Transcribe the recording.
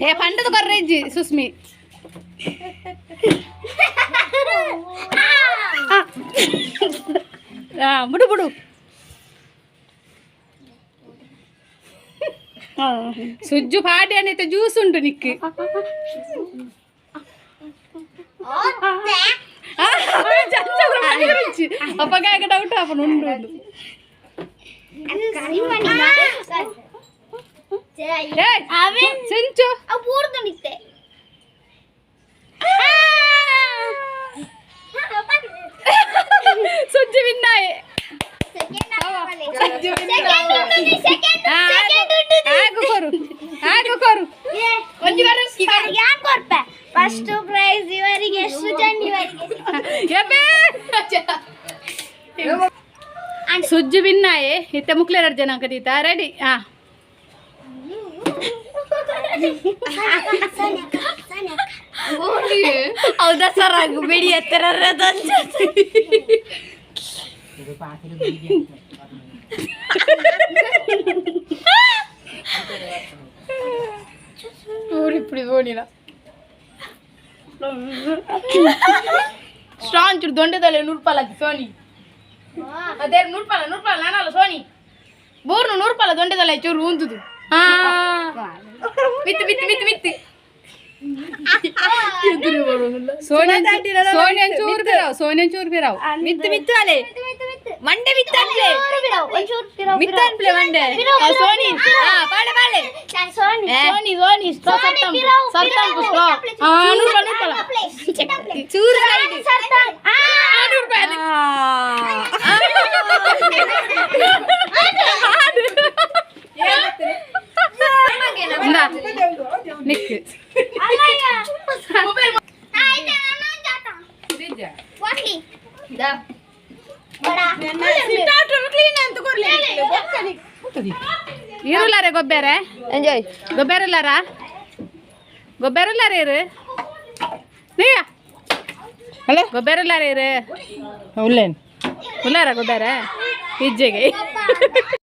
ಏ ಪಂಡದ ಕೊರ್ರೆಜ್ಜಿ ಸುಸ್ಮಿ. ಬಿಡು ಬಿಡು. ಸುಜ್ಜು ಪಾಟಿ ಅನ್ನೈತೆ ಜ್ಯೂಸ್ ಉಂಟು ನಿಕ್ಕು. ಅಪ್ಪಗ ಡೌಟ್ ಆಪನ ಉಂಡು ಉಂಡು. ಸಿಂಚು ಸುಜ್ಜು ವಿನ್ನಾಯೆ. ಆಗು ಕೊರು ಆಗು ಕೊರು. ಫಸ್ಟ್ ಪ್ರೈಸ್ ಇವರಿಗೆ, ಸುಜನ್ ಇವರಿಗೆ. ಸುಜ್ಜು ವಿನ್ನಾಯೆ. ಇತ್ತೆ ಮುಕ್ಲೆ ಎರಡು ಜನ ಅಂಕದೀತ ರೆಡಿ. ಹಾ ಹೌದಾ ಸರ್? ಆಗು ಬಿಡಿ ಹತ್ತಿರ. ఇప్పుడు ಸೋನಿನ ಸ್ಟ್ರಾಂಗ್ ಚೂರು ದೊಂಡೆದಲ್ಲ 100 ರೂಪಾಯಿ ಸೋನಿ. ಅದೇ 100 ರೂಪಾಯಿ 100 ರೂಪಾಯಿ ನಾನಲ್ಲ ಸೋನಿ ಬೋರ್ನು 100 ರೂಪಾಯಿ ದೊಂಡೆದಲ್ಲ ಚೂರು ಉಂದುದು. ಮಿತ್ತು ಮಿತ್ತು ಮಿತ್ತು ಮಿತ್ತು. ಸೋನಿಯನ್ ಸೋನಿಯನ್ ಚೂರು ಬಿರಾವ್, ಸೋನಿಯನ್ ಚೂರು ಬಿರಾವ್. ಮಿತ್ತು ಮಿತ್ತು ಅಲೆ ಮಂಡೆ ಮಿತ್ತು ಅನ್ಲೆ ಮಿತ್ತು ಅನ್ಪ್ಲೆ ಮಂಡೆ. ಸೋನಿ. ಹಾ ಬಾಳೆ ಬಾಳೆ. ಸೋನಿ. ಸೋನಿ ಸೋನಿ ಸ್ಟ್ರಾ ಸೋನಿ. ಸರ್ತಂಪು ಸರ್ತಂಪು ಸ್ಟ್ರಾ. 100 ರೂಪಾಯಿ 100 ರೂಪಾಯಿ. ಚೂರು ಸೈಡ್. 100 ರೂಪಾಯಿ. ಇಂದಾ ನಿಕ್. ಇರುಲಾರೆ ಗೊಬ್ಬೇರೆ. ಎಂಜಾಯ್. ಗೊಬ್ಬೇರುಲ್ಲಾರ ಗೊಬ್ಬೇರುಲ್ಲಾರ ಇರು ನೀಯ. ಅಲ್ಲ. ಗೊಬ್ಬೇರುಲ್ಲಾರ ಇರು. ಉಲ್ಲೇನ್. ಉಲ್ಲಾರ ಗೊಬ್ಬೇರೆ ಇಜ್ಜೆಗೆ.